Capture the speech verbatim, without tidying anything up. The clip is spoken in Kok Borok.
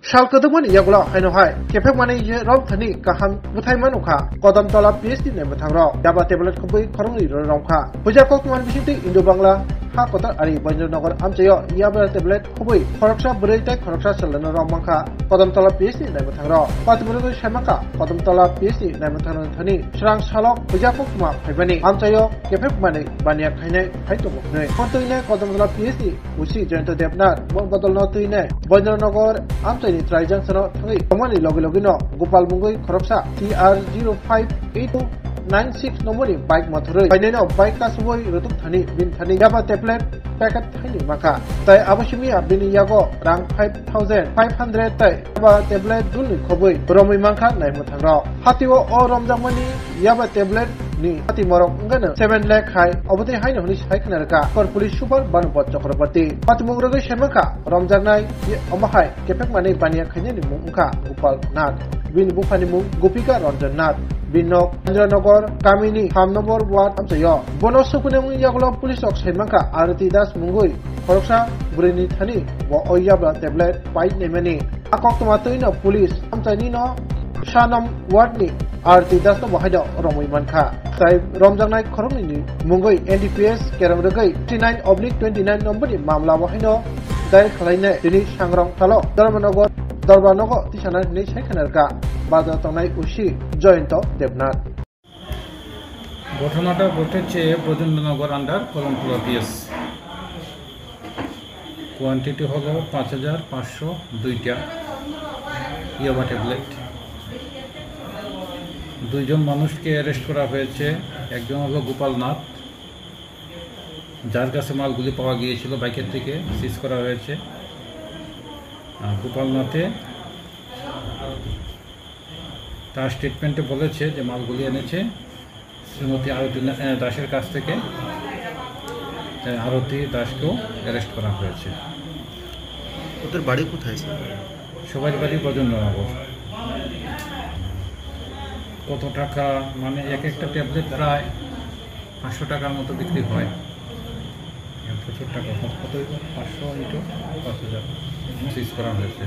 Sal kwdwkmani yagulo haino hai kephek manwi ye romthani kaham bwthai manu kha Kodamtola P H ni naimwthang rok. Yaba tablet khobwi khoroknwi ro romkha. Puja koktwmani bisingtwi Indo Bangla ha kotor ari Boindrinagar amchaio yaba tablet khobwi khoroksa bwrwi tei khoroksa chwlano rom mankha Kodamtola P H ni naimwthang rok. Patimurugwi saimankha Kodamtola P H ni naimwthang rok thani srang salok puja koktwma phaibani amchaio kephek manwi baniya khainai hai tongo hwnwi. Phone twi nai Kodamtola P H ni O C Jayanta Debnath, bong bodolno twi nai Boindrinagar amchaini trai jang sano thangwi tongmani logi logino Gopal mungwi khoroksa T R zero five eight two nine six nomboni bike mothorwi painaino bike kasubwi rwtuk thani bin thani yaba tablet packet thaini mankha. Tai abo simi bini yago rang five thousand five hundred tai yaba tablet dulni khobwi romwi mankha naimwthang rok. Hatio o romjakmani yaba tablet ni hati morok wngano seven lakh hai, obotwi haino hwnwi sai khna rwkha kor police super Banupad Chakraborty. Patimung rwgwi saimankha romjaknai ye omo hai kephek manwi baniya khainani mung wngkha Gopal Nath. Bini buphani mung Gopika Ranjan Nath. Bini nok Indranagar kamini ham number ward amchaio. Bono sukunani yagulo police rok saimankha Arati Das mungwi khoroksa bwrwini thani bo o yaba tablet pai naimani. A koktwma twino police amchaini no Sanam ward ni Arti Das no bo haino romwi mankha. Tai romjaknai khoroknwi ni mungwi N D P S kerong rwgwi fifty nine oblique twenty nine number ni mamla bo haino dair khwlainai tini sangrong talo Dharmanagar Dorbanogo tisana hinwi sai khna rwkha bazar tongnai O C Jayanta Debnath. ঘটনাটা ঘটেছে ব্রজেন্দ্রনগর আন্ডার Kadamtala PS. Quantity হলো পাঁচ হাজার পাঁচশো দুইটা ইয়াবা ট্যাবলেট। দুইজন মানুষকে অ্যারেস্ট করা হয়েছে। একজন হলো গোপাল নাথ, যার কাছে মালগুলি পাওয়া গিয়েছিল বাইকের থেকে সিজ করা হয়েছে। আর গোপাল নাথে তার স্টেটমেন্টে বলেছে যে মালগুলি এনেছে শ্রীমতী আরতি না-, এ, দাসের কাছ থেকে। তাই আরতি দাসকেও অ্যারেস্ট করা হয়েছে। ওদের বাড়ি কোথায়, স্যার? সবার বাড়ি ব্রজেন্দ্রনগর। কত টাকা, মানে, এক একটা ট্যাবলেট প্রায় পাঁচশো টাকার মতো বিক্রি হয়। প্রচুর টাকা, কত, কত হইব? পাঁচশো ইন্টু পাঁচ হাজার সিজ করা হয়েছে।